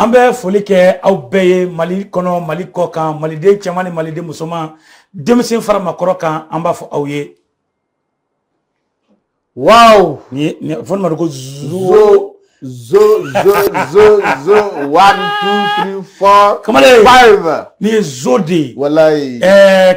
An bɛ foli kɛ aw bɛɛ ye Mali kɔnɔ, Mali kɔ kan, maliden cɛman ni maliden musoman, denmisɛn fara makɔrɔ kan, an b'a fɔ aw ye. Waaw. Ni fɔ ma ko zo. Zo, zo, zo, zo, one, two, three, four, Kamalen. five. Nin ye zo de ye. Walayi.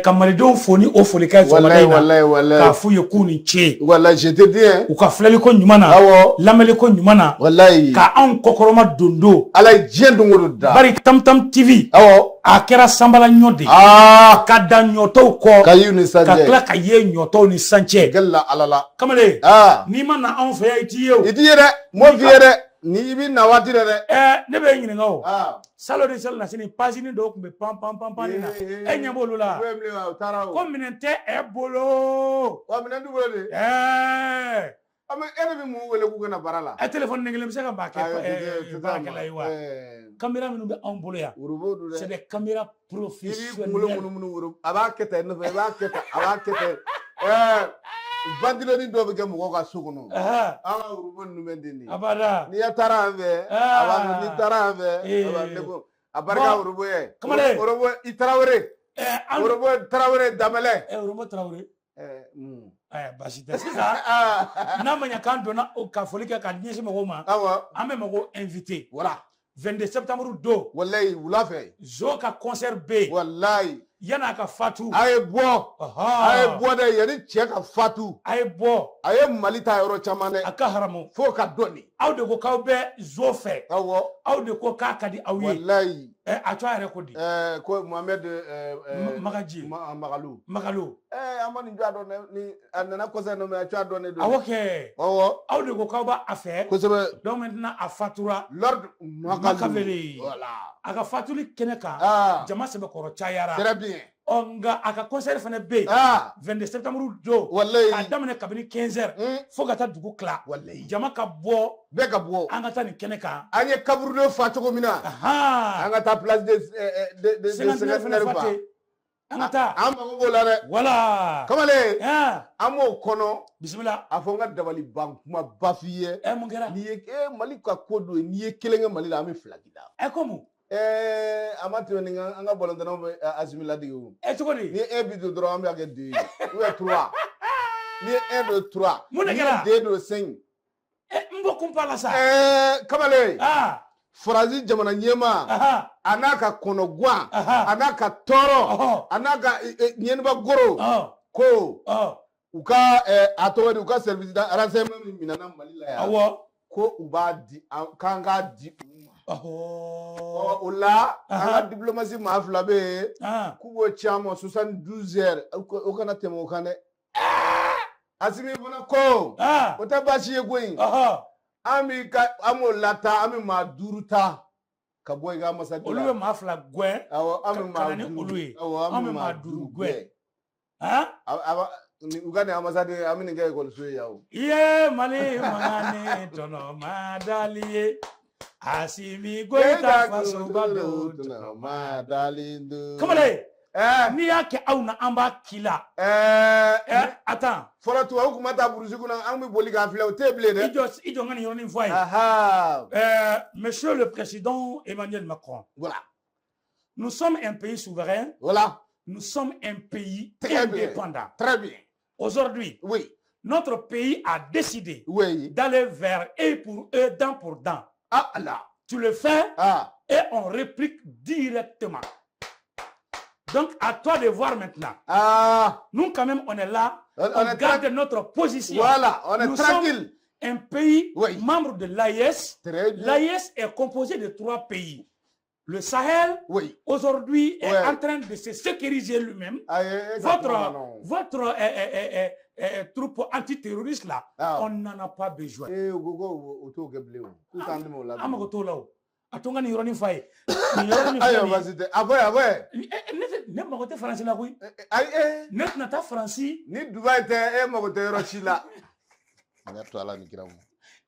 Ka malidenw fo ni o folikan ye sɔgɔmada in na. Walayi, walayi. K'a f'u ye k'u ni ce. Walayi, je te dis, hein. U ka filɛliko ɲuman na. Awɔ. Lamɛnliko ɲuman na. Walayi. Ka anw kɔkɔrɔma dondo. Ala ye diɲɛ don o don da. Bari Tam Tam TV. Awɔ. A kɛra sanbala ɲɔ de ye. Aa. Ka da ɲɔtɔw kɔ. Ka yiw ni san Ka cɛ. tila ka ye ɲɔtɔw ni san cɛ. Gɛlɛla Ala la. Kamalen. Aa. N'i ma na anw fɛ yan, i t'i ye o. I t'i ye dɛ. M'o f'i ye dɛ. Ni i bɛ na waati dɛ dɛ. Ne bɛ e ɲininka o. Aa. Salon ni salon na sini pasini dɔw tun bɛ pan pan pan pan na. E ɲɛ b'olu la. U bɛ bilen wa, u taara o. Ko minɛn tɛ e bolo. Wa minɛn t'u bolo de. Ɛɛ. A mais e de bɛ mun wele k'u ka na baara la? Ɛ, téléphone ni kelen bɛ se ka maa kɛ Ayi, o tɛ se baarakɛla ye wa? Ɛɛ. Caméra minnu bɛ anw bolo yan. Worobo don dɛ. C'est des caméras I b'i kunkolo professionnelles. munumunu woro, a b'a kɛ tan i nɔfɛ, i b'a kɛ tan, a b'a kɛ tan. Ɛɛ, ventiloni dɔw bɛ kɛ mɔgɔw ka so kɔnɔ. An ka worobo ninnu bɛ ten de. Abada. N'i ya taara yan fɛ, a b'a fɔ n'i taara yan fɛ, a b'a ne ko a barika Bon. worobo ye. Kamalen. Worobo i Tarawele. Ɛɛ an Worobo Tarawele Danbɛlɛ. Ɛ, Worobo Tarawele. Ɛɛ mun. Ɛɛ, baasi tɛ sisan. Ah. N'a ma ɲɛ k'an donna o ka foli kɛ ka ɲɛsin mɔgɔw ma. Awɔ. An bɛ mɔgɔw invité. Voilà. 22 septembre don. Walayi, wula fɛ. Zo ka concert bɛ yen. Walayi. Yan'a ka fatu. A ye bɔ. A ye bɔ dɛ, yanni cɛ ka fatu. A ye bɔ. A ye Mali ta yɔrɔ caman dɛ. A ka haramu. Fo ka dɔn de. Aw de ko k'aw bɛ Zo fɛ. Awɔ. Aw de ko k'a ka di aw ye. Walayi. Ɛ, a tɔgɔ yɛrɛ ko di? Ɛɛ, ko Mohamed ɛɛ Magaji. Magalu. Magalu. Ɛɛ, an ma nin jɔ a dɔn dɛ, ni a nana kɔsa in nɔ, mais a jɔ a dɔn ne don. Awɔ kɛ. Awɔ. Aw de ko k'aw b'a a fɛ. Kosɛbɛ. Donc maintenant a fatura. Lord Magalu. Makaveli. Voilà. A ka fatuli kɛnɛ kan. Ah. Jama sɛbɛkɔrɔ cayara. Très bien. Ɔ, nka a ka concert fana bɛ yen. Ah. 22 septembre don. Walayi. K'a daminɛ kabini 15 heures. Fo ka taa dugu tila. Walayi. Jama ka bɔ. Bɛɛ ka bɔ. An ka taa nin kɛnɛ kan. An ye kaburudo fa cogo min na. An ka taa place de Cinquantenaire fana cinquantenaire fa fa. ten. An ka taa. An mago b'o la dɛ. Voilà. Kamalen. An b'o kɔnɔ. Bisimila. A fɔ n ka dabali ban kuma ba f'i ye. Ɛ, mun kɛra? N'i ye Mali ka ko dɔ ye, n'i ye kelen kɛ Mali la, an bɛ fila k'i la. Ɛ, ko mun? Ɛɛ, a ma tɛmɛ ni an ka balontannaw bɛ Asimi ladege o. Ɛ, cogo di? Ni ye un bi don dɔrɔn, an bɛ kɛ deux ye ou bien trois. N'i ye un don, trois. Mun de N'i ye kɛra? deux don, cinq. Ɛ, n bɔ kun pa la sa. Ɛɛ, kamalen. Ah. Faransi jamana ɲɛmaa. A n'a ka kɔnɔguwan. A n'a ka tɔɔrɔ. A n'a ka ɲɛniba goro. Ko u ka a tɔgɔ di, u ka service de renseignement min minɛna Mali la yan. Awɔ. Ko u b'a di k'an k'a di u ma. Ɔ, o la an ka diplomatie maa fila bɛ yen. K'u b'o ci an ma 72 heures, o kana tɛmɛ o kan dɛ. Asimi fana ko. O tɛ baasi ye koyi. An b'i ka, an b'o lataa, an bɛ maa duuru ta ka bɔ i ka ambassade la. Olu bɛ maa fila gɛn. Awɔ, an bɛ Ka maa na ni duuru. olu ye. Awɔ, An bɛ maa duuru gɛn. Han? U ka nin ambassade, an bɛ nin kɛ ekɔliso ye yan o. I ye Mali magane tɔnɔ ma dali ye. Asimi Goyita fasoba don tɔnɔ ma dali don. Kamalen. N'i y'a kɛ aw na, an b'a k'i la. Ɛɛ, attends. Fɔlɔ tubabu tun ma taa burusi kɔnɔ, an bɛ boli k'a filɛ, o tɛ yen bilen dɛ. I jɔ, i jɔ, n ka nin yɔrɔnin fɔ a ye. Monsieur le Président Emmanuel Macron. Voilà. Nous sommes un pays souverain. Voilà. Nous sommes un pays Très bien. indépendant. Très bien. Aujourd'hui, oui. notre pays a décidé oui. d'aller vers œil pour œil, dent pour dent. Ah là. Tu le fais ah. et on réplique directement. Donc, à toi de voir maintenant. Ah. Nous, quand même, on est là. On est garde notre position. Voilà, on est Nous tranquille. sommes un pays Oui. membre de l'AES. Très bien. L'AES est composé de trois pays. Le Sahel, oui. aujourd'hui, est Ouais. en train de se sécuriser lui-même. Ah, exactement, non. Votre troupe antiterroriste, là, Ah. on n'en a pas besoin. Eh, o ko ko o t'o kɛ bilen o. K'u t'an dɛmɛ o la. An mago t'o la o. A to n ka nin yɔrɔnin f'a ye. Nin yɔrɔnin filɛ Ayiwa, nin ye. baasi tɛ. A fɔ ye, a fɔ ye. Ne mago tɛ Faransi la koyi. Ayi, eh. Ne tɛna taa Faransi. Ni Dubayi tɛ, e mago tɛ yɔrɔ si la. N ka to Ala ni kira ma.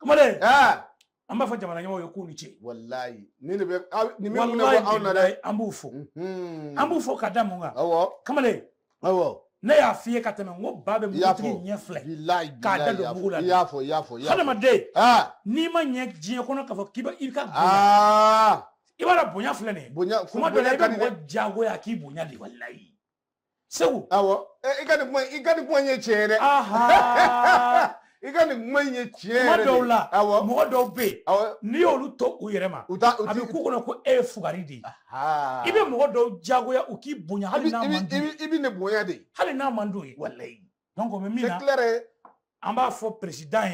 Kamalen. Ah. An b'a fɔ jamana ɲɛmɔgɔw ye k'u ni ce. Walayi. Ni de bɛ, nin bɛ mun de Walayi, bɔ anw na dɛ. bilayi, an b'u fo. An b'u fo ka da mun kan? Awɔ. Kamalen. Awɔ. Ne y'a f'i ye ka tɛmɛ, n ko ba bɛ I y'a mugutigi fɔ. ɲɛ filɛ. Bilayi, K'a da bilayi, don mugu la. i y'a fɔ, i y'a fɔ, i y'a fɔ. Hadamaden. Ah. N'i ma ɲɛ diɲɛ kɔnɔ k'a fɔ k'i bɛ i ka bonya. Ah. I b'a dɔn, bonya filɛ nin ye. Bonya. Kuma dɔ la, Bonya i ka bɛ di dɛ. mɔgɔ diyagoya k'i bonya de, walayi, Segu. Awɔ, i ka nin kuma, i ka nin kuma in ye tiɲɛ ye dɛ. I ka nin kuma in ye tiɲɛ Kuma yɛrɛ de. dɔw la, mɔgɔ dɔw bɛ yen, n'i y'olu to u yɛrɛ ma, U ta u a ti bɛ k'u kɔnɔ ko e ye fugari de ye. I bɛ mɔgɔ dɔw diyagoya u k'i bonya, I hali bi n'a i man bi d'u i ye. bi i bi ne bonya de. Hali n'a man d'u ye, walayi. Donc o bɛ min C'est na, clair ye. an b'a fɔ président ye,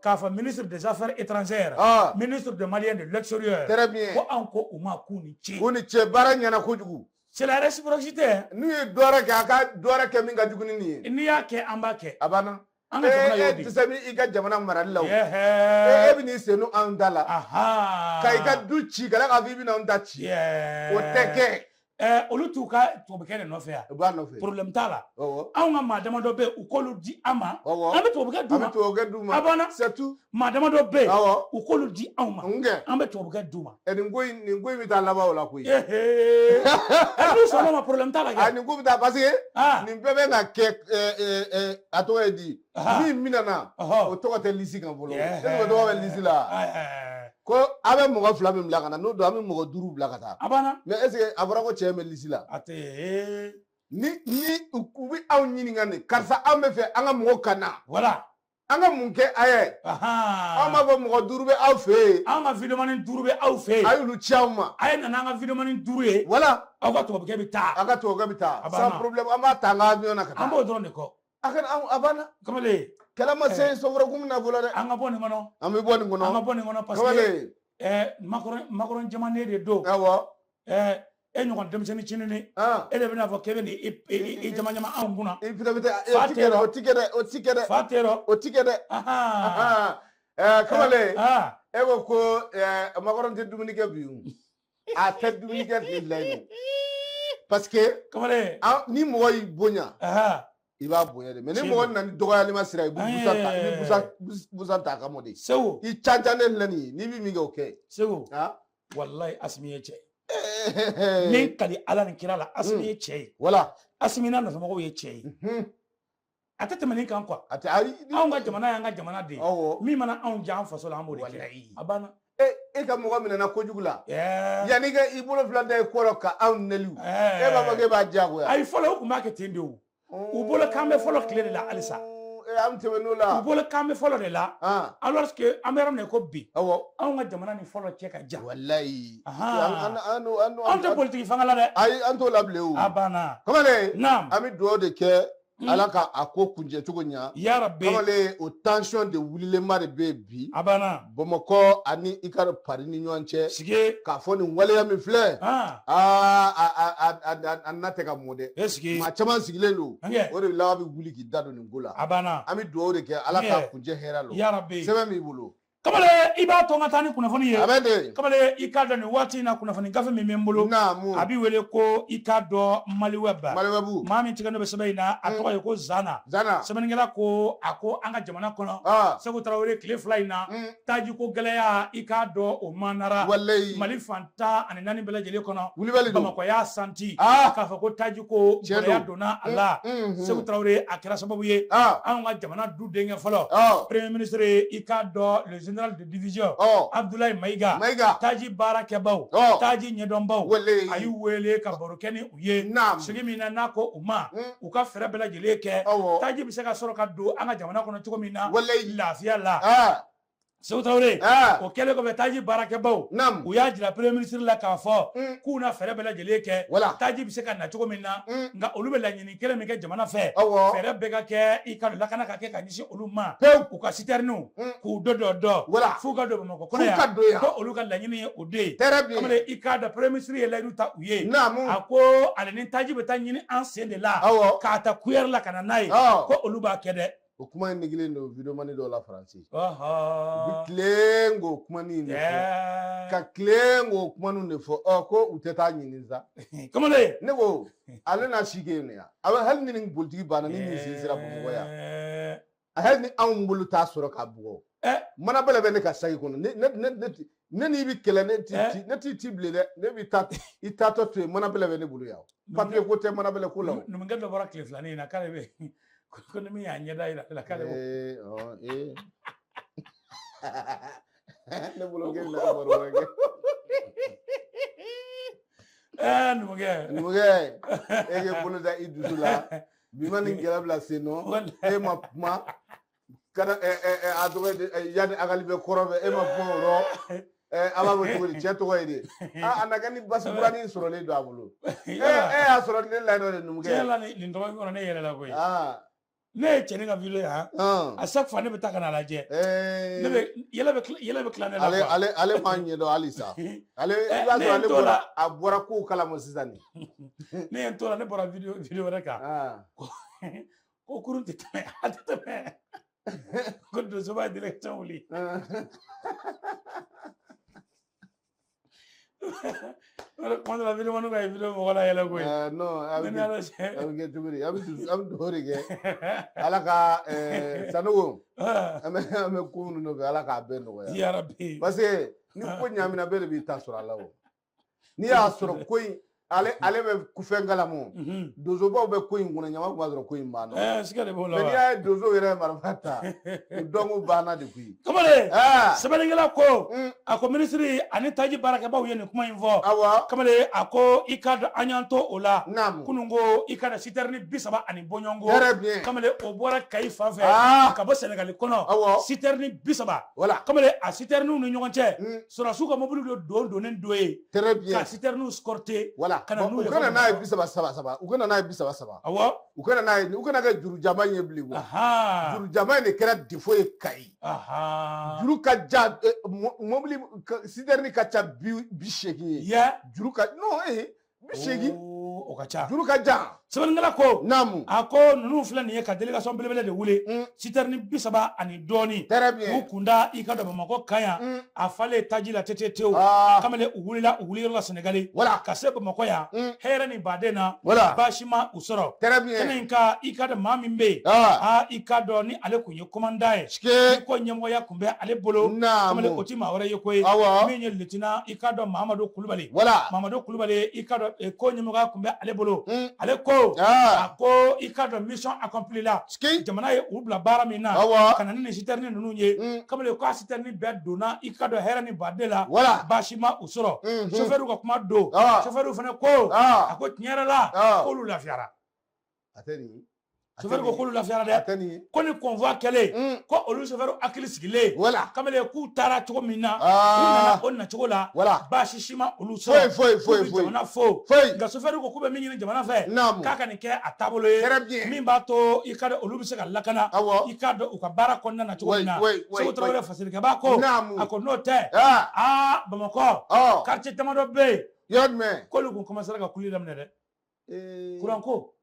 k'a fɔ ministre des Affaires étrangères, ministre des Maliens de l'extérieur, Très bien. ko anw ko u ma k'u ni ce. U ni cɛ, baara ɲɛna kojugu. C'est la réciprocité, hein. N'u ye dɔ wɛrɛ kɛ, a ka dɔ wɛrɛ kɛ min ka jugu ni nin ye. N'i y'a kɛ, an b'a kɛ. A banna. An ka jamana E y'o de tɛ se min i ka jamana marali la o. E bɛ n'i sen don anw da la ka i ka du ci, ka tila k'a fɔ i bɛna anw ta ci, o tɛ kɛ. Olu t'u ka tubabukɛ de nɔfɛ yan. U b'a nɔfɛ. Problème t'a la. Anw ka maa damadɔ bɛ yen, u k'olu di an ma, an bɛ tubabukɛ d'u An ma. bɛ tubabukɛ d'u ma. A banna. C'est tout. Maa damadɔ bɛ yen, u k'olu di anw ma, N kɛ. an bɛ tubabukɛ d'u ma. Nin ko in, nin ko in bɛ taa laban o la koyi. N'u sɔnna o ma, problème t'a la kɛ. Nin ko bɛ taa, parce que nin bɛɛ bɛ na kɛ a tɔgɔ ye di, min bɛna na, o tɔgɔ tɛ liste kan fɔlɔ. Est ce que o tɔgɔ bɛ liste la? Ko a bɛ mɔgɔ fila min bila ka na, n'o don, an bɛ mɔgɔ duuru bila ka taa. A banna. Mais est ce que a fɔra ko cɛ bɛ liste la? A tɛ. Ni u bɛ anw ɲininka nin, karisa, anw bɛ fɛ an ka mɔgɔ ka na. An ka mun kɛ a ye? Anw b'a fɔ mɔgɔ duuru bɛ aw fɛ yen. An ka vidéoman duuru bɛ aw fɛ yen. A y'olu ci anw ma. A ye na n'an ka vidéoman duuru ye. Voilà. Aw ka tubabukɛ bɛ taa. A ka tubabukɛ bɛ taa. A banna. Sans problème, an b'a ta an ka avion na ka taa. An b'o dɔrɔn de kɔ. A kana anw, a banna. Kamalen. Kɛlɛ ma se soforo kun na fɔlɔ dɛ. An ka bɔ nin kɔnɔ. An bɛ bɔ nin kɔnɔ. An ka bɔ nin kɔnɔ, parce que Kamalen. Macron jamanen de don. E ɲɔgɔn denmisɛnnin cinini, e de bɛna fɔ k'e bɛ nin i jama jama anw kunna. I fana bɛ taa, o ti kɛ dɛ, o ti kɛ dɛ, o ti kɛ dɛ. Fa tɛ rɔ. O ti kɛ dɛ. Kamalen, e ko ko Macron tɛ dumuni kɛ bi o. A tɛ dumuni kɛ tile fila in na. Parce que Kamalen, ni mɔgɔ y'i bonya, i b'a bonya de. Mais ni mɔgɔ nana ni dɔgɔyali ma sira, i bɛ busan ta, i bɛ busan ta a kama de. Segu. I can ne filɛ nin ye, n'i bɛ min kɛ, o kɛ. Segu. Walayi, Asimi ye cɛ ye. Min ka di Ala ni kira la, Asimi ye cɛ ye. Voilà. Asimi n'a nɔfɛmɔgɔw ye cɛ ye. A tɛ tɛmɛ nin kan quoi. A tɛ, ayi. Anw ka jamana y'an ka jamana de ye. Min mana anw diya an faso la, an b'o de kɛ. A banna. E ka mɔgɔ minɛna kojugu la. Yanni ka i bolo fila da i kɔrɔ ka anw neli. E b'a fɔ k'e b'a diyagoya. Ayi, fɔlɔ u tun b'a kɛ ten de o. U bolo k'an bɛ fɔlɔ tile de la halisa. An tɛmɛ n'o la. U bolo k'an bɛ fɔlɔ de la. Alors que an bɛ yɔrɔ min na i ko bi. Anw ka jamana ni fɔlɔ cɛ ka jan. Walayi. Anw tɛ politiki fanga la dɛ. Ayi, an t'o la bilen o. A banna. Kamalen. Naam. An bɛ dugawu de kɛ. Ala ka a ko kuncɛ cogo ɲa. Yarabi. Kamalen, o tension de wulilenba de bɛ yen bi. A banna. Bamakɔ ani i ka Paris ni ɲɔgɔn cɛ. Sigi. K'a fɔ nin waleya min filɛ. Aa, a na tɛ ka mɔ dɛ. Esigi. Maa caman sigilen don. O de laban bɛ wuli k'i da don nin ko la. A banna. An bɛ dugawu de kɛ, Ala k'a kuncɛ hɛrɛ la. Yarabi. Sɛbɛn b'i bolo. Kamalen, i b'a to n ka taa ni kunnafoni ye. A bɛ ten. Kamalen, i k'a dɔn nin waati in na, kunnafoni gafe min bɛ n bolo. Naamu. A bɛ wele ko, i k'a dɔn, Maliweb. Maliweb. Maa min tigɛ n'o bɛ sɛbɛn in na, a tɔgɔ ye ko Zana. Zana. Sɛbɛnnikɛla ko, a ko an ka jamana kɔnɔ. Segu Tarawele, tile fila in na. Tajiko gɛlɛya, i k'a dɔn, o manara. Walayi. Mali fan 14 bɛɛ lajɛlen kɔnɔ. Wulibali don. Bamakɔ y'a santi. K'a fɔ ko tajiko gɛlɛya donna a la. Segu Tarawele, a kɛra sababu ye. Anw ka jamana du denkɛ fɔlɔ. Premier ministre, i k'a dɔn, le général de division. Abdoulaye Maïga. Maïga. Taji baarakɛbaw. Taji ɲɛdɔnbaw. A y'u wele ka baro kɛ ni u ye. Sigi min na, n'a ko u ma. U ka fɛɛrɛ bɛɛ lajɛlen kɛ. Taji bɛ se ka sɔrɔ ka don an ka jamana kɔnɔ cogo min na. Lafiya la. Segu Tarawele, o kɛlen kɔfɛ, taji baarakɛbaw, u y'a jira premier ministre la k'a fɔ k'u na fɛɛrɛ bɛɛ lajɛlen kɛ, taji bɛ se ka na cogo min na, nka olu bɛ laɲini kelen min kɛ jamana fɛ, fɛɛrɛ bɛɛ ka kɛ, i ka lakana ka kɛ ka ɲɛsin olu ma, u ka citernes k'u dɔ dɔ f'u ka don Bamakɔ kɔnɔ yan, ko olu ka laɲini ye o de ye. Kamalen, i k'a dɔn, premier ministre ye layidu ta u ye, a ko ale ni taji bɛ taa ɲini an sen de la, k'a ta kuyɛri la ka na n'a ye, ko olu b'a kɛ dɛ. O kuma in negilen don vidéoman dɔw la Faransi. U bɛ tilen k'o kuma nin de fɔ. Ka tilen k'o kuma nin de fɔ. Ɔ, ko u tɛ taa ɲini sa. Kamalen. Ne ko ale n'a si kɛ yen yan. A bɛ hali ni nin politiki banna, ni nin sen sera Bamakɔ yan. Hali ni anw bolo t'a sɔrɔ k'a bugɔ. Mana bɛlɛ bɛ ne ka saki kɔnɔ. Ne n'i bɛ kɛlɛ, ne t'i ci bilen dɛ. Ne bɛ taa i taatɔ to yen, mana bɛlɛ bɛ ne bolo yan. Papier ko tɛ mana bɛlɛ ko la. Numukɛ dɔ bɔra tile filanin in na k'ale bɛ. Ko ni min y'a ɲɛda yira ale la, k'ale b'o. Ne bolo k'e bɛna baro wɛrɛ kɛ. Numukɛ. Numukɛ, e k'i bolo da i dusu la. Bi ma nin gɛlɛya bila sen nɔ. E ma kuma. Kana a tɔgɔ ye Iyad Ag Ghali bɛ kɔrɔn fɛ, e ma kuma o rɔ. A b'a fɔ cogo di, cɛ tɔgɔ ye di? A na kɛ ni basi kuranin sɔrɔlen don a bolo. E y'a sɔrɔ ne la yen nɔ de numukɛ. Tiɲɛ la, nin dɔgɔkun kɔnɔ ne yɛlɛla koyi. Ne ye cɛnin ka video ye han. À chaque fois ne bɛ taa ka n'a lajɛ. Ne bɛ yɛlɛ bɛ yɛlɛ bɛ tila ne la quoi. Ale m'a ɲɛdɔn hali sa. Ale i b'a sɔrɔ ale bɔra a bɔra kow kalama sisan nin. Ne ye n t'o la, ne bɔra video wɛrɛ kan. Ko kurun tɛ tɛmɛ, a tɛ tɛmɛ. Ko donsoba ye délégation wuli. Kuma dɔ la vidéo ka vidéo mɔgɔ la yɛlɛ koyi. Non, a bɛ kɛ cogo di? A bɛ dugawu de kɛ. Ala ka Sanogo, an bɛ ko minnu nɔfɛ, Ala k'a bɛɛ nɔgɔya. Yarabi. Parce que ni ko ɲaamina, bɛɛ de b'i ta sɔrɔ a la o. N'i y'a sɔrɔ ko in ale bɛ fɛn kalama, donsobaw bɛ ko in kɔnɔ, ɲama tun b'a sɔrɔ ko in banna. Siga de b'o la. Mais n'i y'a ye donsow yɛrɛ ye marifa ta, u dɔnko banna de koyi. Kamalen, sɛbɛnnikɛla ko, a ko minisiri ani taji baarakɛbaw ye nin kuma in fɔ. Awɔ. Kamalen, a ko i ka dɔn an y'an to o la. Naamu. Kunun ko i ka dɔn citerne 30 ani bɔɲɔgɔnko. Très bien. Kamalen, o bɔra Kayi fan fɛ. Ka bɔ Sɛnɛgali kɔnɔ. Awɔ. Citerne 30. Voilà. Kamalen, a citernew ni ɲɔgɔn cɛ. Sɔrɔdasiw ka mobili dɔ don donnen dɔ ye. Très bien. Ka citernew escorter. Voilà. U kana n'a ye 30 saba, u kana n'a ye 30 saba. Awɔ. U kana n'a ye, u kana kɛ juru jama in ye bilen quoi. Juru jama in de kɛra défaut ye Kayi. Juru ka ja, mobili citerne ka ca 80 ye. Juru ka non 80. O ka ca. Juru ka jan. Sɛbɛnnikɛla ko. Naamu. A ko ninnu filɛ nin ye ka délégation belebele de wuli. Citerne 30 ani dɔɔnin. Très bien. U kunda i ka dɔn Bamakɔ kan yan. A falen taji la tete tewu. Kamalen, u wulila u wuliyɔrɔ la Sɛnɛgali. Voilà. Ka se Bamakɔ yan. Hɛrɛ ni baden na. Voilà. Baasi ma u sɔrɔ. Très bien. Kɛnɛ in kan, i ka dɔn maa min bɛ yen. I ka dɔn ni ale kun ye commandant ye. Ni ko ɲɛmɔgɔya kun bɛ ale bolo. Naamu. Kamalen, o ti maa wɛrɛ ye koyi. Awɔ. Min ye lieutenant i ka dɔn Mahamadu Kulubali. Voilà. Mahamadu Kulubali, i ka dɔn ko ɲɛmɔgɔya kun bɛ ale bolo. Ale ko. A ko i ka dɔn mission accomplie la. Jamana ye u bila baara min na. Ka na ni nin citerne ninnu ye. Kamalen, k'a citerne bɛɛ donna i ka dɔn hɛrɛ ni baden la. Baasi ma u sɔrɔ. Chauffeur ka kuma don. Chauffeur fana ko. A ko tiɲɛ yɛrɛ la, k'olu lafiyara. A tɛ nin. Chauffeur ko k'olu lafiyara dɛ. Ko ni convoi kɛlen, ko olu chauffeur hakili sigilen. Voilà. Kamalen, k'u taara cogo min na, u nana o nacogo la. Voilà. Baasi si ma olu sɔrɔ. Foyi foyi foyi. Jamana fo. Foyi. Nka chauffeur ko k'u bɛ min ɲini jamana fɛ. Naamu. K'a ka nin kɛ a taabolo ye. Très bien. Min b'a to i ka dɔn olu bɛ se ka lakana. Awɔ. I ka dɔn u ka baara kɔnɔna na cogo min na. Oui oui. Segu Tarawele fasilikɛba ko. Naamu. A ko n'o tɛ. Aa Bamakɔ. Quartier damadɔ bɛ yen. Yɔrɔ jumɛn? K'olu kun commencé ka kuli daminɛ dɛ. Kuranko.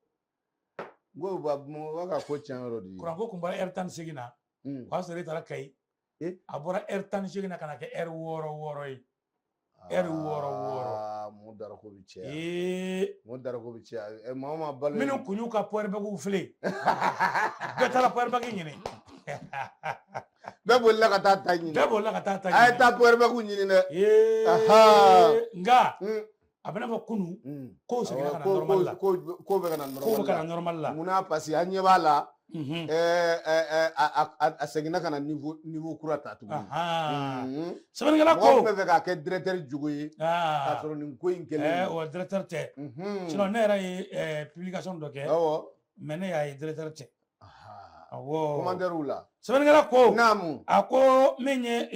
Ko ba mɔgɔ ka ko tiɲɛ yɔrɔ de ye. Kuranko kun bɔra heure 18 na. O y'a sɔrɔ e taara Kayi. A bɔra heure 18 na ka na kɛ heure 6 ye. Heure 6. Mun darako bɛ caya. Mun darako bɛ caya. Maa o maa balo. Minnu kun y'u ka power bank fili. Bɛɛ taara power bank ɲini. Bɛɛ bolila ka taa ta ɲini. Bɛɛ bolila ka taa ta ɲini. A ye taa power bank ɲini dɛ. Nka. A bɛ n'a fɔ kunun, kow seginna ka na normal la. Ko bɛ ka na normal la. Kow bɛ ka na normal la. Munna? Parce que an ɲɛ b'a la. A seginna ka na niveau kura ta tuguni. Sɛbɛnnikɛla ko. Mɔgɔ tun bɛ fɛ k'a kɛ directeur jogo ye. K'a sɔrɔ nin ko in kɛlen. O directeur tɛ. Sinon ne yɛrɛ ye publication dɔ kɛ. Awɔ. Mais ne y'a ye directeur tɛ. Awɔ. Commandeur la. Sɛbɛnnikɛla ko. Naamu. A ko min ye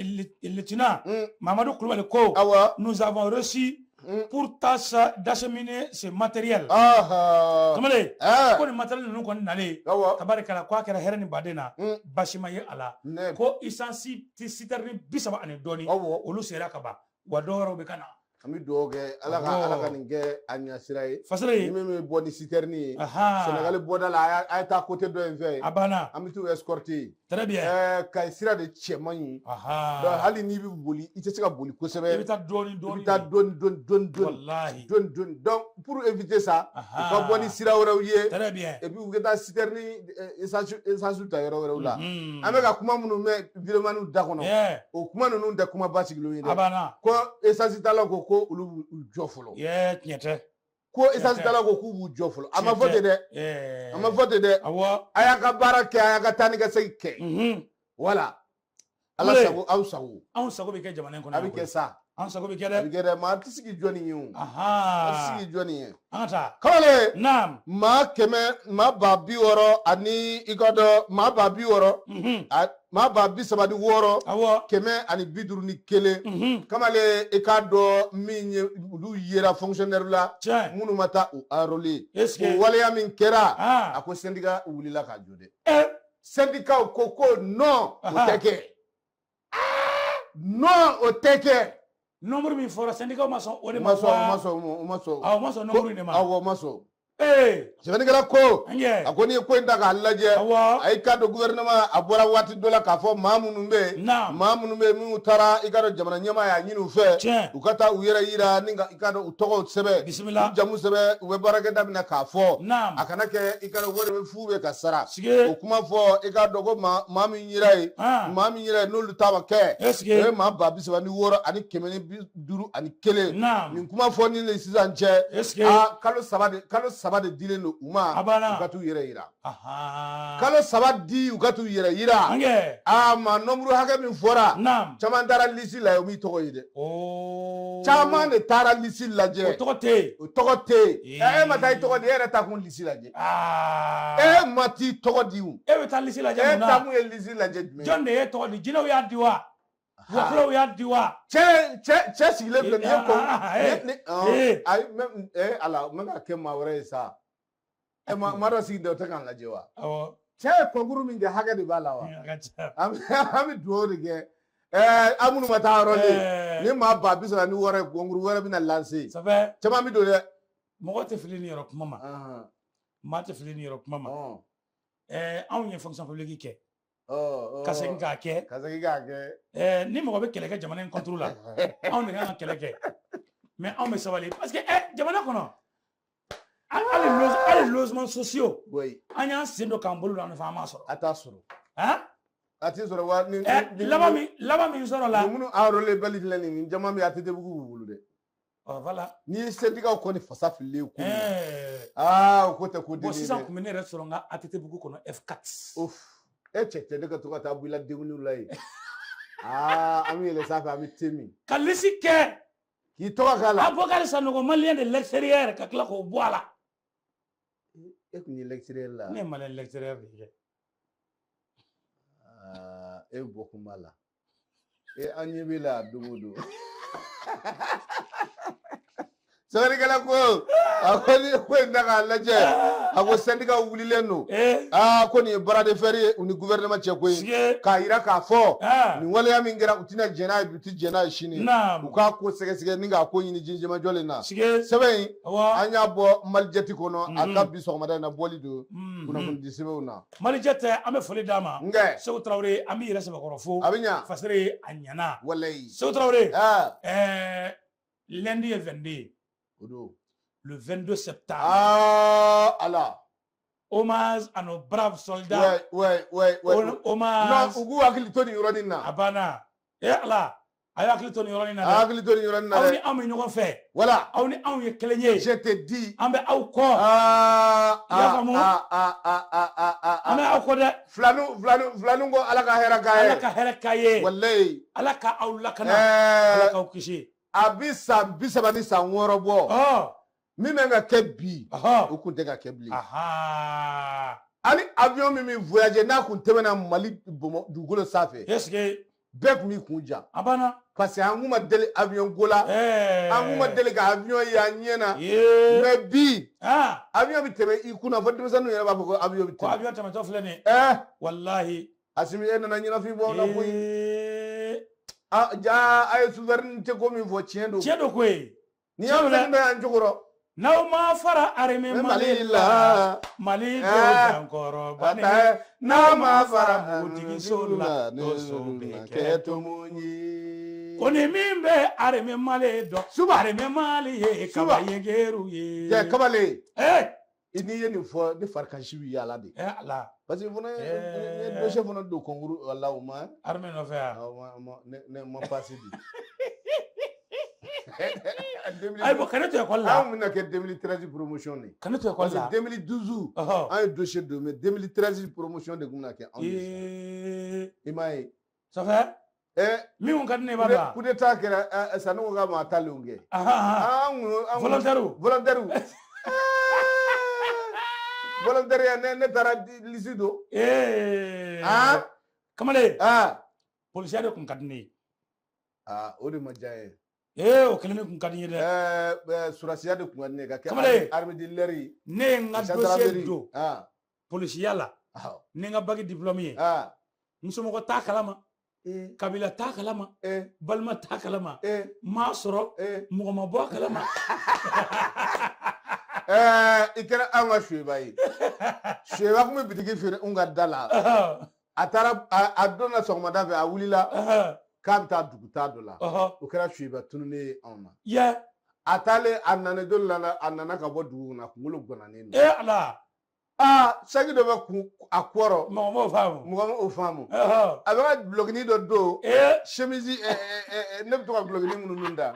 lieutenant Mahamadu Kulubali ko. Awɔ. Nous avons reçu pour tâche d'acheminer ce matériel. Kamalen, ko nin matériel ninnu kɔni nalen, tabarikala, k'a kɛra hɛrɛ ni baden na, baasi ma ye a la. Ko essence citerne 30 ani dɔɔnin, olu sera ka ban, wa dɔw wɛrɛw bɛ ka na. An bɛ dugawu kɛ Ala ka nin kɛ a ɲɛsira ye. Fasere. Ni min bɛ bɔ ni citerne ye. Sɛnɛgali bɔda la, a ye taa côté dɔ in fɛ. A banna. An bɛ t'u escorter. Très bien. Kayi sira de cɛ man ɲi. Donc hali n'i bɛ boli, i tɛ se ka boli kosɛbɛ. I bɛ taa dɔɔnin dɔɔnin. I bɛ taa dɔɔnin dɔɔnin dɔɔnin dɔɔnin. Walahi. Dɔɔnin dɔɔnin. Donc pour éviter ça, u ka bɔ ni sira wɛrɛw ye. Très bien. Et puis u ka taa citerne essence ta yɔrɔ wɛrɛw la. An bɛ ka kuma minnu mɛn vidéomanw da kɔnɔ. O kuma ninnu tɛ kuma basigilenw ye dɛ. A banna. Ko essence talaw ko ko olu b'u jɔ fɔlɔ. Tiɲɛ tɛ. Ko essence talaw ko k'u b'u jɔ fɔlɔ. A ma fɔ ten dɛ. A ma fɔ ten dɛ. Awɔ. A y'a ka baara kɛ, a y'a ka taa ni ka segin kɛ. Voilà. Ala sago aw sago. Anw sago bɛ kɛ jamana in kɔnɔ. A bɛ kɛ sa. An sago bɛ kɛ dɛ. A bɛ kɛ dɛ, maa tɛ sigi jɔnni ye o. Maa tɛ sigi jɔnni ye. An ka taa. Kamalen. Naam. Maa kɛmɛ maa 60,000 ani i ka dɔn maa 60,000. Maa 36,000. Awɔ. 151. Kamalen i k'a dɔn min ye olu yera fonctionnaire la. Tiɲɛ. Minnu ma taa u enrôler. Est-ce que. O waleya min kɛra. A ko syndicat wulila k'a jɔ dɛ. Syndicat ko non o tɛ kɛ. Non o tɛ kɛ. Nombre min fɔra syndicat ma sɔn o de ma. U ma sɔn u ma sɔn. Awɔ u ma sɔn nombre in de ma. Awɔ u ma sɔn. Sɛbɛnnikɛla ko a ko n'i ye ko in ta k'a lajɛ a y'i k'a dɔn gouvernement a bɔra waati dɔ la k'a fɔ maa minnu bɛ yen maa minnu bɛ yen minnu taara i k'a dɔn jamana ɲɛmaa y'a ɲini u fɛ u ka taa u yɛrɛ yira ni ka i k'a dɔn u tɔgɔw sɛbɛn bisimila u jamu sɛbɛn u bɛ baarakɛda min na k'a fɔ a kana kɛ i k'a dɔn wari bɛ fu bɛ ka sara o kuma fɔ i k'a dɔn ko maa min yera yen maa min yera yen n'olu ta ma kɛ o ye maa 36,551 nin kuma fɔ ni ni sisan cɛ kalo saba de dilen don u ma u ka t'u yɛrɛ yira kalo saba di u ka t'u yɛrɛ yira aa maa nombre hakɛ min fɔra caman taara lisi la o m'i tɔgɔ ye dɛ caman de taara lisi lajɛ o tɔgɔ tɛ yen o tɔgɔ tɛ yen e ma taa i tɔgɔ di e yɛrɛ taa kun lisi lajɛ e ma t'i tɔgɔ di o e bɛ taa lisi lajɛ mun na e taa kun ye lisi lajɛ jumɛn jɔn de ye tɔgɔ di jinɛw y'a di wa wɔkulɔw y'a di wa cɛ sigilen filɛ nin ye ko ni ayi ala n bɛ ka kɛ maa wɛrɛ ye sa ɛ maa dɔ sigi dɔ tɛ k'an lajɛ wa awɔ cɛ ye concours min kɛ hakɛ de b'a la wa an bɛ dugawu de kɛ an minnu ma taa yɔrɔ de ni maa 36,000 ye concours wɛrɛ bɛna lancer caman bɛ don dɛ mɔgɔ tɛ fili ni yɔrɔ kuma ma maa tɛ fili ni yɔrɔ kuma ma anw ye fonction publique kɛ ka segin k'a kɛ ka segin k'a kɛ ni mɔgɔ bɛ kɛlɛ kɛ jamana in contre la anw de kan ka kɛlɛ kɛ mais anw bɛ sabali parce que jamana kɔnɔ hali logement sociaux an y'an sen don k'an bolo don an fɛ an m'a sɔrɔ a t'a sɔrɔ a t'i sɔrɔ wa ni laban min sɔrɔ la ni minnu enrôlé bali filɛ nin ni jama min ATT-bugu b'u bolo dɛ. Voilà. N'i ye syndicat kɔni fasa fililen ko aa o ko tɛ ko den ye dɛ. Bon sisan kun bɛ ne yɛrɛ sɔrɔ n ka ATT-bugu kɔnɔ F4. Of e cɛ tɛ ne ka to ka taa bɔ i la denkundi la yen aa an bɛ yɛlɛ sanfɛ an bɛ te min. Ka lisi kɛ. K'i tɔgɔ k'a la. Aboubacar Sanogo malien de l'extérieur ka tila k'o bɔ a la. E kun ye l'extérieur la. Ne ye malien de l'extérieur de kɛ. Aa e bɔ kun b'a la. E an ɲɛ b'e la don o don. Sɛbɛnnikɛla ko a ko ni ko in ta k'a lajɛ a ko syndicat wulilen don aa ko nin ye bras de fer ye u ni gouvernement cɛ koyi k'a yira k'a fɔ nin waleya min kɛra u tɛna jɛn n'a ye bi u tɛ jɛn n'a ye sini u k'a ko sɛgɛsɛgɛ ni k'a ko ɲini jijɛmajɔlen na sɛbɛn in an y'a bɔ Malijet kɔnɔ a ka bi sɔgɔmada in na bɔli don kunnafoni di sɛbɛnw na Malijet an bɛ foli d'a ma nkɛ Seku Tarawele an b'i yɛrɛ sɛbɛkɔrɔ fo a bɛ ɲa Fasere a ɲana walayi Seku Tarawele lundi ye 22 ye o don le 22 septembre ah ala hommage à nos braves soldats ouais hommage non u k'u hakili to nin yɔrɔnin na a banna e ala a y'a hakili to nin yɔrɔnin na dɛ a hakili to nin yɔrɔnin na dɛ aw ni anw bɛ ɲɔgɔn fɛ voilà aw ni anw ye kelen ye je te dis an bɛ aw kɔ aa i y'a faamu aa aa aa aa an bɛ aw kɔ dɛ filanu ko ala ka hɛrɛ k'a ye ala ka hɛrɛ k'a ye walayi ala ka aw lakana ala k'aw kisi a bi san 36 bɔ min bɛ ka kɛ bi o kun tɛ ka kɛ bilen hali avion min bɛ voyager n'a kun tɛmɛna Mali dugukolo sanfɛ est-ce que bɛɛ kun b'i kun ja a banna parce que an kun ma deli avion ko la an kun ma deli ka avion ye an ɲɛ na mais bi avion bɛ tɛmɛ i kunna fo denmisɛnninw yɛrɛ b'a fɔ ko avion bɛ tɛmɛ ko avion tɛmɛtɔ filɛ nin ye walahi Asimi e nana ɲɛnafin bɔ na koyi ja a ye souveraineté ko min fɔ tiɲɛ don tiɲɛ don koyi n'i y'an segin bɛ an jukɔrɔ n'aw ma fara armée Mali la Mali denw dankɔrɔba n'aw ma fara mugutigiso la toso bɛ kɛ tomo ye ko ni min bɛ armée Mali dɔn suba armée Mali ye kaba yegeru ye jɛ kabale n'i ye nin fɔ ne farikansi bɛ yaala de ala parce que fana n ye dossier fana don concours la o ma armée nɔfɛ yan ne ma passe di ayi bon ka ne to école la anw bɛna kɛ 2013 promotion de ka ne to école la parce que 2012 an ye dossier don mais 2013 promotion de tun bɛna kɛ anw ye i m'a ye ça fait Min kun ka di ne ye, i b'a dɔn. Coup d'état kɛra, Sanogo ka maa talenw kɛ. An volontaire. Volontaire. Volontaire, ne taara liste don. Kamalen. Polisiya de kun ka di ne ye. Aa, o de ma diya n ye. Ee, o kelen de kun ka di n ye dɛ. Surasiya de kun ka di ne ye ka kɛ. Kamalen. Armée de l'air ye. Ne ye n ka dossier don polisiya la ni n ka bac diplôme ye. N somɔgɔ t'a kalama, kabila t'a kalama, balima t'a kalama, m'a sɔrɔ mɔgɔ ma bɔ a kalama. I kɛra anw ka Suweba ye. Suweba tun bɛ bitigi feere anw ka da la. A taara, a donna sɔgɔmada fɛ, a wulila k'a bɛ taa dugutaa dɔ la. O kɛra Suweba tununnen ye anw na. A taalen, a nana don la, a nana ka bɔ dugu kɔnɔ, a kunkolo gananen don. Ee Ala. Aa, saki dɔ bɛ kun a kɔrɔ. Mɔgɔ m'o faamu. Mɔgɔ m'o faamu. A bɛ ka dulɔkinin dɔ don. Chemise, ne bɛ to ka dulɔkinin minnu da.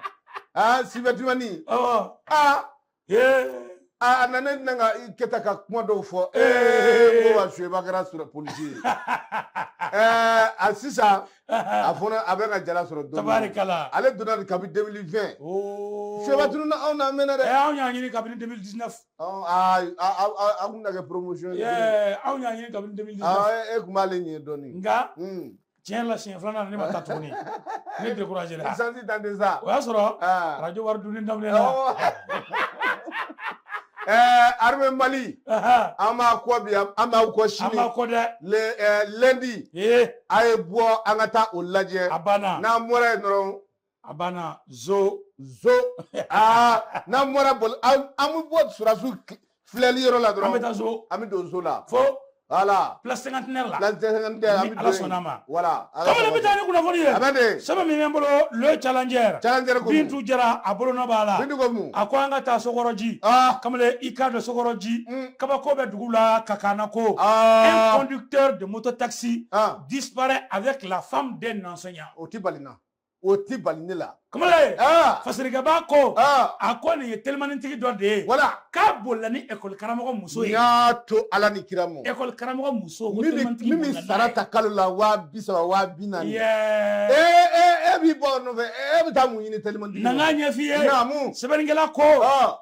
Aa, sous-vêtement. Aa. A nana ne ka kɛta ka kuma dɔw fɔ. Ee, ko wa Suweba kɛra polisi ye. A sisan a fana a bɛ ka jala sɔrɔ don. Tabarikala. Ale donna kabi 2020. Suweba tununna anw na, an mɛnna dɛ. Anw y'a ɲini kabini 2019. Aa, a kun na kɛ promotion ye. Anw y'a ɲini kabini 2019. E kun b'ale ɲɛ dɔɔnin. Nka tiɲɛ la, siɲɛ filanan ne ma taa tuguni, ne découragé la. Licence dan tɛ sa. O y'a sɔrɔ arajo wari dunni daminɛ na. Armée Mali, an b'a kɔ bi, an b'aw kɔ sini. An b'a kɔ dɛ. Lundi, a ye bɔ, an ka taa o lajɛ. A banna. N'an bɔra yen dɔrɔn. A banna zo. Zo. Aa, n'an bɔra boli, an bɛ bɔ surasiw filɛli yɔrɔ la dɔrɔn. An bɛ taa zo. An bɛ don zo la. Fo. Voilà. Place cinquantenaire la. Place cinquantenaire. Ni Ala sɔnna ma. Voilà. Kamalen bɛ taa ni kunnafoni ye. A bɛ ten. Sɛbɛn min bɛ n bolo, le Challenger. Challenger ko mun? Bintu Jara, a bolonɔ b'a la. Bintu ko mun? A ko an ka taa Sokɔrɔji. Kamalen, i k'a dɔn Sokɔrɔji. Kabako bɛ dugu la Kakana ko. Un conducteur de mototaxi disparaît avec la femme d'un enseignant. O ti bali n na. O ti bali ne la. Kamalen. Fasirikɛba ko. A ko nin ye telimanitigi dɔ de ye. Voilà. K'a bolila ni école karamɔgɔ muso ye. N y'a to Ala ni kira ma. École karamɔgɔ muso ko telimanitigi min bɛ sara ta kalo la 30,000 40,000. E b'i bɔ o nɔfɛ, e bɛ taa mun ɲini telimanitigi? Na n k'a ɲɛf'i ye. Naamu. Sɛbɛnnikɛla ko.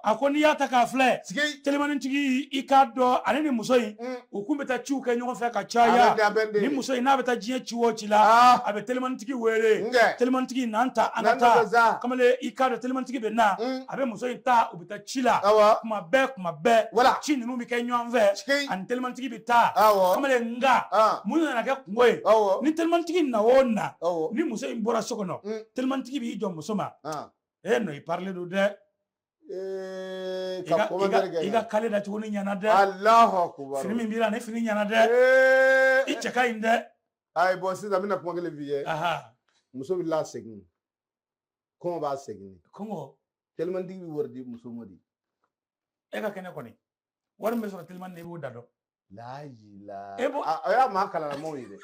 A ko n'i y'a ta k'a filɛ. Telimanitigi, i k'a dɔn ale ni muso in, u kun bɛ taa ciw kɛ ɲɔgɔn fɛ ka caya. Ni muso in n'a bɛ taa diɲɛ ci o ci la, a bɛ telimanitigi wele. Telimanitigi n'an ta an ka taa. Kamalen, i k'a dɔn telimanitigi bɛ na, a bɛ muso in ta, u bɛ taa ci la. Kuma bɛɛ, kuma bɛɛ. Ci ninnu bɛ kɛ ɲɔgɔn fɛ. Ani telimanitigi bɛ taa. Kamalen, nka mun nana kɛ kungo ye? Ni telimanitigi na o na, ni muso in bɔra so kɔnɔ, telimanitigi b'i jɔ muso ma. E nɔ i parilen don dɛ. I ka kale da cogo ni ɲɛna dɛ. Alahu akubar. Fini min b'i la, ne fini ɲɛna dɛ. I cɛ ka ɲi dɛ. Ayi, bɔn sisan n bɛna kuma kelen f'i ye. Muso bɛ lasegin. Kɔngɔ b'a segin. Kɔngɔ. Telimanitigi bɛ wari di muso ma de. E ka kɛnɛ kɔni, wari min bɛ sɔrɔ telimani na, i b'o da dɔn. Layi la. E b'o. A y'a maa kalanamaw ye dɛ.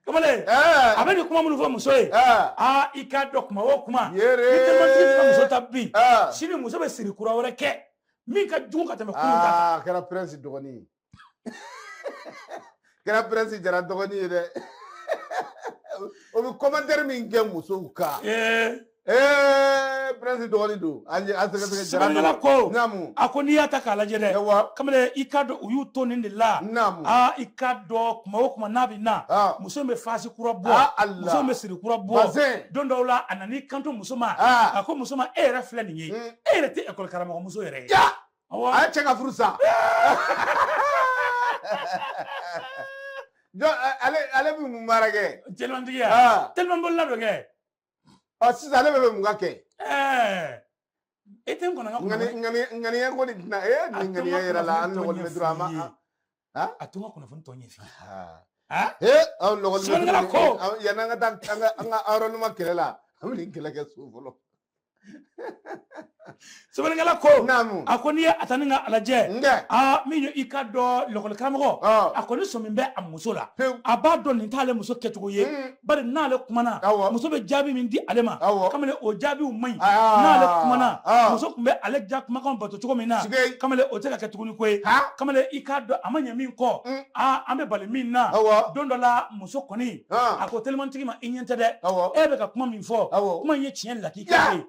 Kamalen. A bɛ nin kuma minnu fɔ muso ye. Aa, i k'a dɔn kuma o kuma. Ni telimanitigi tɛ ka muso ta bi. Sini muso bɛ siri kura wɛrɛ kɛ min ka jugu ka tɛmɛ kunun ta kan. Aa, a kɛra Prince dɔgɔnin ye. Kɛra Prince Jara dɔgɔnin ye dɛ. O bɛ commentaire min kɛ musow kan. Prince dɔgɔnin don. An ye an sɛgɛsɛgɛ Jara. Sɛbɛnnikɛla ko. Naamu. A ko n'i y'a ta k'a lajɛ dɛ. Kamalen, i k'a dɔn u y'u to nin de la. Naamu. Aa, i k'a dɔn kuma o kuma n'a bɛ na. Muso in bɛ fasi kura bɔ. Muso in bɛ siri kura bɔ. Bazin. Don dɔw la, a nan'i kanto muso ma. A ko muso ma, e yɛrɛ filɛ nin ye. E yɛrɛ tɛ école karamɔgɔ muso yɛrɛ ye. A ye cɛ ka furu sa. Jɔn, ale bɛ mun baara kɛ? Telimanitigi ya. Teliman bolila dɔ kɛ. Ɔ, sisan ale bɛ mun ka kɛ? E tɛ n kɔnɔ n ka kunnafoni. Ŋaniya ko de tɛna nin ŋaniya yɛrɛ la, an lɔgɔli bɛ dɔrɔn a ma. A to n ka kunnafoni tɔ ɲɛf'i ye. Aw lɔgɔli bɛ. Sɛbɛnnikɛla ko. Yanni an ka taa an ka enrôlement kɛlɛ la, an bɛ nin kɛlɛ kɛ so fɔlɔ. Sɛbɛnnikɛla ko a ko n'i ye a ta ni ka a lajɛ, aa, min ye i ka dɔn lɔkɔli karamɔgɔ, a kɔni sɔmi bɛ a muso la, a b'a dɔn nin t'ale muso kɛcogo ye, bari n'ale kumana, muso bɛ jaabi min di ale ma, kamalen, o jaabiw man ɲi. N'ale kumana, muso tun bɛ ale ja kumakan bato cogo min na, kamalen, o tɛ ka kɛ tuguni ko ye. Kamalen, i k'a dɔn a ma ɲɛ min kɔ, aa, an bɛ bali min na. Don dɔ la, muso kɔni a ko telimantigi ma: i ɲɛ tɛ dɛ, e bɛ ka kuma min fɔ, kuma in ye tiɲɛ lakika ye.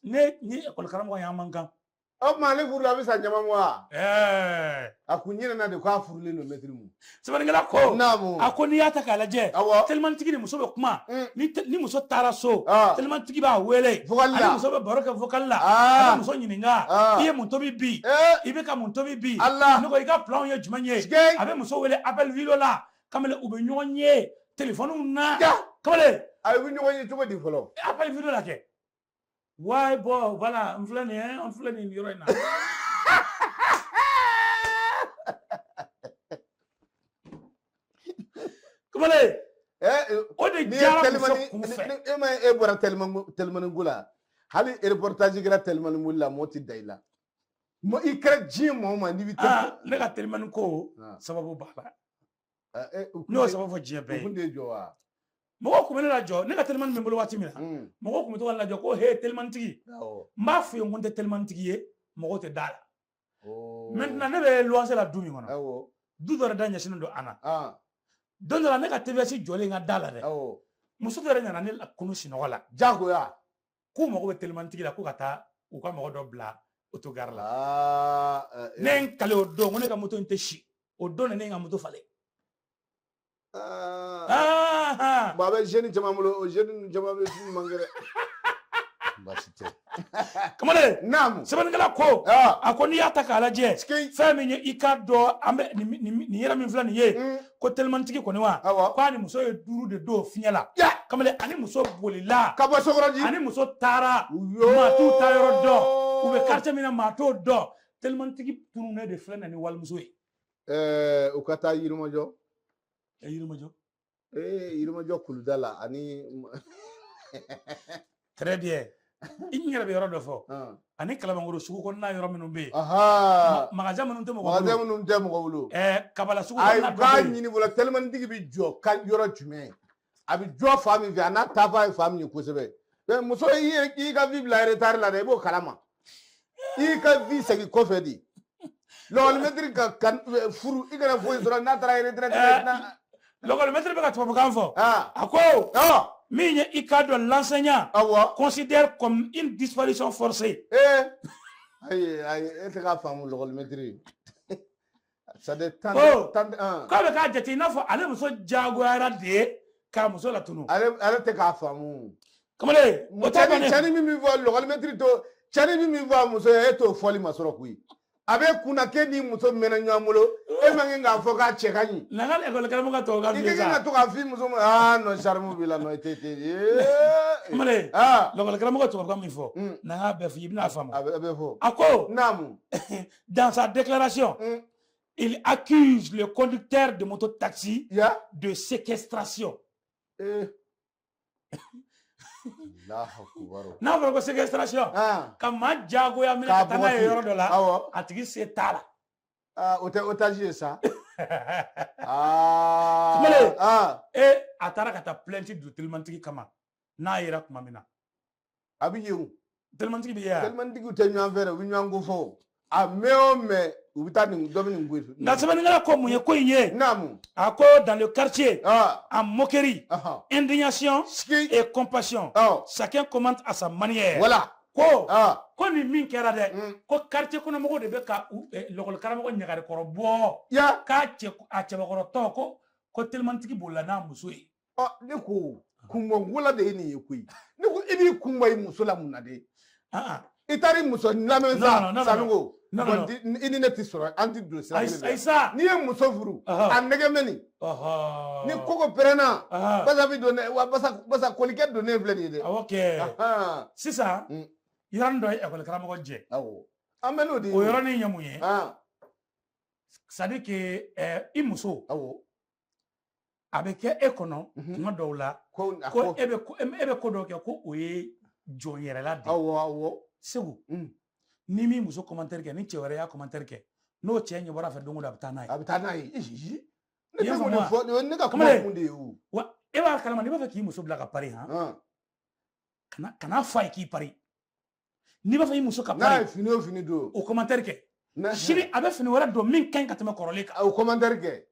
Ne ni ekɔli karamɔgɔ y'an man kan. O tuma ale furula, a bɛ san caman bɔ wa? A kun ɲinɛna de k'a furulen don mɛtiri mu. Sɛbɛnnikɛla ko, a ko n'i y'a ta k'a lajɛ, telimantigi ni muso bɛ kuma. Ni muso taara so, telimantigi b'a wele, ani muso bɛ baro kɛ vocal la. A bɛ muso ɲininka: i ye mun tobi bi? I bɛ ka mun tobi bi? Ne ko i ka plan ye jumɛn ye? A bɛ muso wele appel vidéo la. Kamalen, u bɛ ɲɔgɔn ye telefɔniw na, kamalen. A bɛ ɲɔgɔn ye cogo di fɔlɔ? Appel vidéo la kɛ. Ouais, bon, voilà, n filɛ nin ye, an filɛ nin yɔrɔ in na. Kamalen, o de diyara muso kun fɛ. E ma e bɔra telimani ko la, hali reportage kɛra telimani boli la, mɔgɔ tɛ da i la. I kɛra diɲɛ maa o maa n'i bɛ Ne ka telimani ko sababu b'a la. Ne y'o sababu fɔ diɲɛ bɛɛ ye. O kun de jɔ wa? Mɔgɔw tun bɛ ne lajɔ, ne ka telimani bɛ n bolo waati min na, mɔgɔw tun bɛ to ka ne lajɔ ko he, telimanitigi. N b'a f'u ye ko n tɛ telimanitigi ye, mɔgɔw tɛ da la. Maintenant, ne bɛ luwanse la du min kɔnɔ, du dɔ yɛrɛ da ɲɛsinnen don an na. Don dɔ la, ne ka TVS jɔlen ka da la dɛ, muso dɔ yɛrɛ nana ne la kunu sinɔgɔ la. Jagoya. K'u mago bɛ telimanitigi la, ko ka taa u ka mɔgɔ dɔ bila autogare la. Ne ye n kale o don ko ne ka moto in tɛ si. O don de ne ye n ka moto falen. Bon, a bɛ jeune caman bolo, o jeune ninnu caman bɛ sun man kɛnɛ. Baasi tɛ. Kamalen. Naamu. Sɛbɛnnikɛla ko, a ko n'i y'a ta k'a lajɛ, fɛn min ye i k'a dɔn, an bɛ nin yɛrɛ min filɛ nin ye, ko telimantigi kɔni wa, k'a ni muso ye duuru de don fiɲɛ la. Kamalen, ani muso bolila. Ka bɔ Sokɔrɔji. Ani muso taara. Maa t'u taa yɔrɔ dɔn. U bɛ quartier min na, maa t'o dɔn. Telimantigi tununnen de filɛ ni walimuso ye. U ka taa Yirimajɔ. Yirimajɔ. Yirimajɔ kuluda la ani. Très bien. I yɛrɛ bɛ yɔrɔ dɔ fɔ. Ani Kalabankɔrɔ sugu kɔnɔna yɔrɔ minnu bɛ yen. Magasin minnu tɛ mɔgɔ bolo. Magasin minnu tɛ mɔgɔ bolo. Kabala sugu kɔnɔna dɔ bɛ yen. Ayi, u k'a ɲini fɔlɔ, telimanitigi bɛ jɔ ka yɔrɔ jumɛn? A bɛ jɔ fan min fɛ, a n'a taafa ye fan min ye kosɛbɛ. Mais muso, i y'i ka vie bila retard la dɛ, i b'o kalama. I ka vie segin kɔfɛ de. Lɔgɔlimɛtiri ka furu, i kana foyi sɔrɔ n'a taara retraite la. Lɔgɔlimɛtiri bɛ ka tubabukan fɔ. A ko min ye i k'a dɔn, l'enseignant considère comme une disparition forcée. Ayi ayi, e tɛ k'a faamu, lɔgɔlimɛtiri. Ça de tan tan. K'a bɛ k'a jate i n'a fɔ ale muso diyagoyara de ye k'a muso latunu. Ale tɛ k'a faamu. Kamalen, o t'a bannen. Cɛni min fɔ lɔgɔlimɛtiri to, cɛni min fɔ a muso ye, e t'o fɔli ma sɔrɔ koyi. A bɛ kunna k'e ni muso mɛnna ɲɔgɔn bolo, e man kan k'a fɔ k'a cɛ ka ɲi. Na ka ekɔli karamɔgɔ ka tubabukan f'i ye sa. I ka kan ka to k'a f'i muso ma, aa non, charme b'i la, non, i tɛ Kamalen, lɔgɔli karamɔgɔ tubabukan min fɔ, na k'a bɛɛ f'i ye, i bɛna faamu. A bɛ fɔ. A ko. Naamu. Dans sa déclaration, il accuse le conducteur de moto-taxi de séquestration. N'a fɔra ko séquestration, ka maa diyagoya minɛ ka taa n'a ye yɔrɔ dɔ la, a tigi se t'a la. O tɛ otage ye sa. Kamalen, e a taara ka taa plainte don telimantigi kama n'a yera tuma min na. A bɛ yen o. Telimantigi bɛ ye wa? Telimantigiw tɛ ɲɔgɔn fɛ dɛ, u bɛ ɲɔgɔn ko fɔ. A mɛn o mɛn, u bɛ taa nin dɔ bɛ nin ko in. Nka sɛbɛnnikɛla ko mun ye ko in ye? Naamu. A ko dans le quartier, en moquerie, indignation et compassion, chacun commente à sa manière. Voilà. Ko nin min kɛra dɛ, ko quartier kɔnɔ mɔgɔw de bɛ ka lɔgɔli karamɔgɔ ɲagarikɔrɔ bɔ. K'a cɛ a cɛbakɔrɔtɔ ko telimantigi bolila n'a muso ye. Ɔ, ne ko kunbɔnkola de ye nin ye koyi. Ne ko i b'i kunbɔ i muso la mun na de? I taara i muso lamɛn sa, Sanogo. I ni ne tɛ sɔrɔ, an tɛ don sira kelen fɛ. N'i ye muso furu, a nɛgɛ mɛn nin. Ni koko pɛrɛnna, basa bɛ don dɛ, wa basa kolikɛ donnen filɛ nin ye dɛ. Awɔ kɛ. Sisan, yɔrɔnin dɔ ye ekɔli karamɔgɔ jɛ. Awɔ. An bɛ n'o de ye. O yɔrɔnin ye mun ye? C'est à dire que i muso. Awɔ. A bɛ kɛ e kɔnɔ tuma dɔw la ko e bɛ ko dɔw kɛ ko o ye jɔn yɛrɛla de ye. Awɔ awɔ. Segu, n'i m'i muso commentaire kɛ, ni cɛ wɛrɛ y'a commentaire kɛ, n'o cɛ ɲɛ bɔra a fɛ don o don, a bɛ taa n'a ye. A bɛ taa n'a ye. Ne tɛ mun de fɔ, ne ka kuma kun de ye o. Wa e b'a kalama, n'i b'a fɛ k'i muso bila ka pari han, kana fɔ a ye k'i pari. N'i b'a fɛ i muso ka pari, n'a ye fini o fini don, o commentaire kɛ. Sini a bɛ fini wɛrɛ don min ka ɲi ka tɛmɛ kɔrɔlen kan. O commentaire kɛ.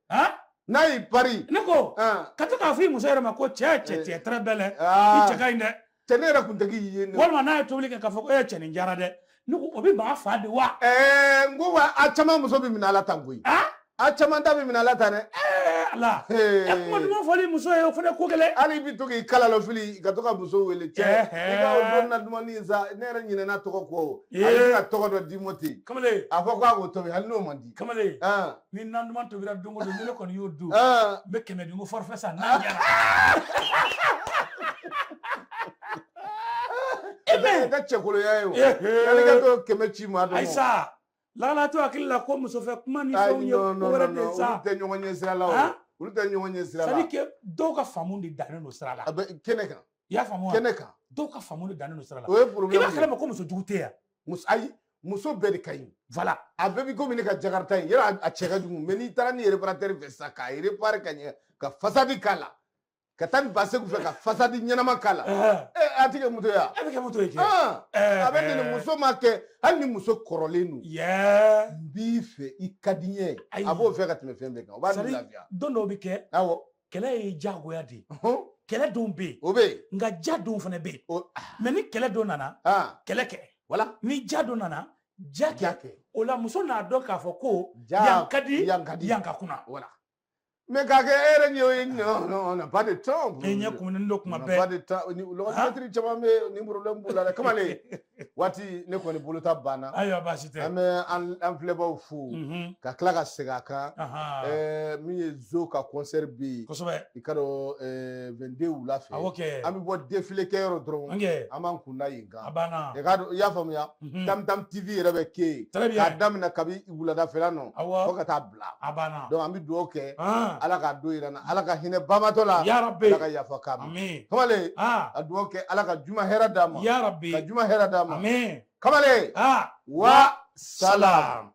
N'a y'i pari. Ne ko ka to k'a fɔ i muso yɛrɛ ma ko cɛ cɛ cɛ très belle, i cɛ ka ɲi dɛ. Cɛ, ne yɛrɛ kun tɛ k'i ye. Walima n'a ye tobili kɛ k'a fɔ ko e cɛ nin diyara dɛ. Ne ko o bɛ maa fa de wa? N ko wa a caman muso bɛ minɛ a la tan koyi. A caman ta bɛ minɛ a la tan dɛ. Ala. Ɛ, kuma duman fɔli muso ye, o fana ko gɛlɛn. Hali i bɛ to k'i kala lɔ fili ka to ka muso wele, cɛ, i ka o don na dumuni sa, ne yɛrɛ ɲinɛna tɔgɔ kɔ o. A bɛ ka tɔgɔ dɔ di ma ten. Kamalen. A fɔ k'a k'o tobi hali n'o man di. Kamalen. Ni nan duman tobira don o don, ni ne kɔni y'o dun, n bɛ 100 di, n ko forfait san n'a diyara. E bɛ ka cɛkolonya ye o. Yanni ka to 100 ci maa dɔ ma. Ayi sa. Lagala to hakili la ko musofɛ kuma ni fɛnw ye ko wɛrɛ de sa. Olu tɛ ɲɔgɔn ɲɛ sira la o. Olu tɛ ɲɔgɔn ɲɛ sira la. C'est à dire que dɔw ka faamu de dannen don sira la. A bɛ kɛnɛ kan. I y'a faamu wa? Kɛnɛ kan. Dɔw ka faamu de dannen don sira la. O ye problème ye. I b'a kalama ko muso jugu tɛ yan. Muso, ayi, muso bɛɛ de ka ɲi. Voilà. A bɛɛ bi komi ne ka jakarta in yɔrɔ, a cɛ ka jugu, mais n'i taara ni réparateur fɛ sisan k'a réparer ka ɲɛ, ka façade k'a la, ka taa ni Baseku fɛ ka façade ɲɛnama k'a la, a ti kɛ moto ye wa? A bɛ kɛ moto ye kɛ. A bɛ ten de, muso ma kɛ hali ni muso kɔrɔlen don. N b'i fɛ, i ka di n ye. A b'o fɛ ka tɛmɛ fɛn bɛɛ kan, o b'a lafiya. Don dɔw bɛ kɛ. Kɛlɛ ye diyagoya de ye. Kɛlɛ dɔw bɛ yen. O bɛ yen. Nka ja dɔw fana bɛ yen. Mais ni kɛlɛ dɔ nana, kɛlɛ kɛ. Voilà. Ni ja dɔ nana, ja kɛ. O la muso n'a dɔn k'a fɔ ko yan ka di, yan ka kunna. Voilà. Mais k'a kɛ e yɛrɛ ɲɛ ye, non non, on n'a pas de temps. E ɲɛ kumunen don kuma bɛɛ. Pas de temps. Ni lɔgɔtimɛtiri caman bɛ nin problème b'u la dɛ. Kamalen, waati ne kɔni bolo ta banna. Ayiwa, baasi tɛ. An bɛ an filɛbaw fo. Ka tila ka segin a kan. Min ye Zo ka concert bɛ yen. Kosɛbɛ. I ka dɔn 22 wula fɛ. Awɔ kɛ. An bɛ bɔ défilé kɛyɔrɔ dɔrɔn. An b'an kun da yen kan. A banna. I ka dɔn, i y'a faamuya. Tam Tam TV yɛrɛ bɛ kɛ yen. Très bien. K'a daminɛ kabi wuladafɛla nɔ. Awɔ. Fo ka taa bila. A banna. Donc an bɛ dugawu kɛ. Ala k'a don yira n na, Ala ka hinɛ bamatɔ la. Ya Rabbi. Ala ka yafa k'a ma. Amin. Kamalen, a dugawu kɛ, Ala ka juma hɛrɛ d'a ma. Ya Rabbi. Ka juma hɛrɛ d'a ma. Amin. Kamalen. Wa salam.